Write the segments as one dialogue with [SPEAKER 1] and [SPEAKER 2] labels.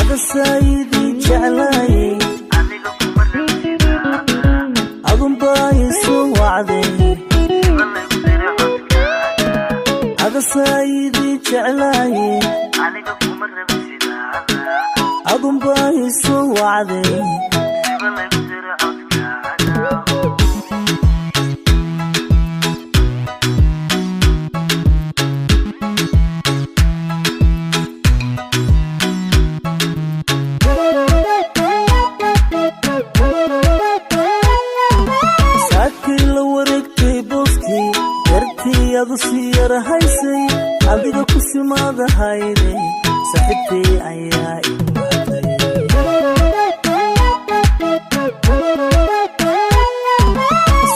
[SPEAKER 1] Adasaayidii jeclaayay, adunbaa isu wacday. Adasaayidii jeclaayay, adunbaa isu wacday. Saakii la wareegtay booskii yartii adu sii yarahaysay, adiga ku simaadahayde, saaxiibtay ayaa imaatay.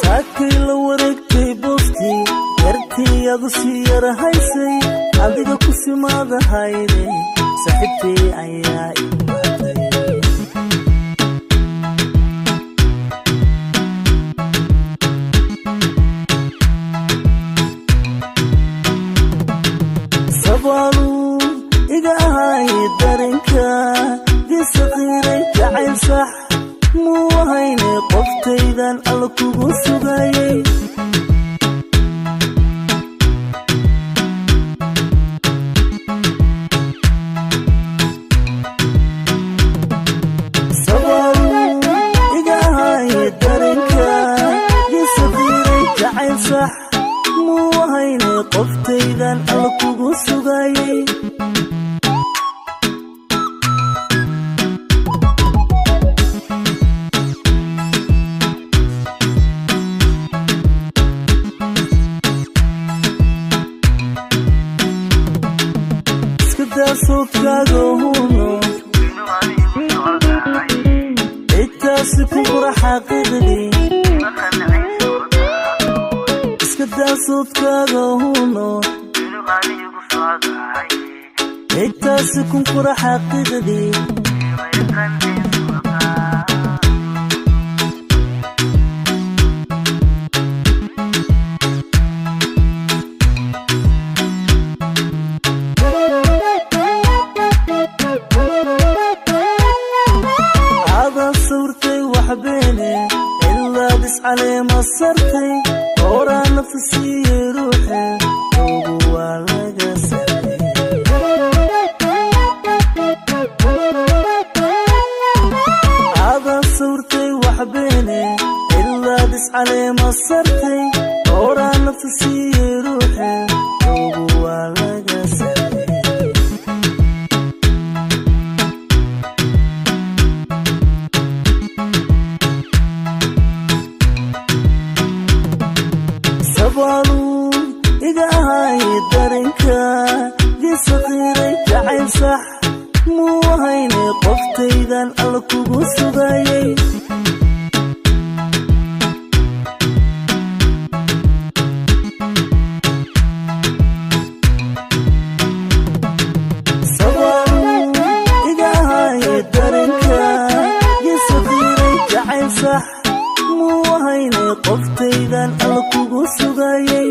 [SPEAKER 1] Saakii la wareegtay booskii yartii adu sii yarahaysay, adiga ku simaadahayde, saaxiibtay ayaa imaatay. Sabaaluu iga ahay darinka disaqiiray, jacayl sax muu ahayne, qoftaydan alla kugu sugayay. Sabaaluu iga ahay darinka disaqiiray, jacayl sax muu ahayne, qoftaydan alla kugu sugayay. Iska daa soodkaaga huno, cidtaasi ku qura xaqiiqdii. Iska daa soodkaaga huno, cidtaasi kun qura xaqiiqdii. Adaa sawirtay waxbeene, ilaad iscaleema sartay, horaa nafta siiyey ruuxe, ogu waa laga saray. Adaa sawirtay waxbeene, ilaad iscaleema sartay, horaa nafta siiyey ruuxe, ogu waa laga saray. Sabaaluu iga ahay darinka disaqiiray, jacayl sax muu ahayne, qoftaydan alla kugu sugayay. Sabaaluu iga ahay darinka disaqiiray, jacayl sax muu ahayne, qoftaydan alla kugu sugayay.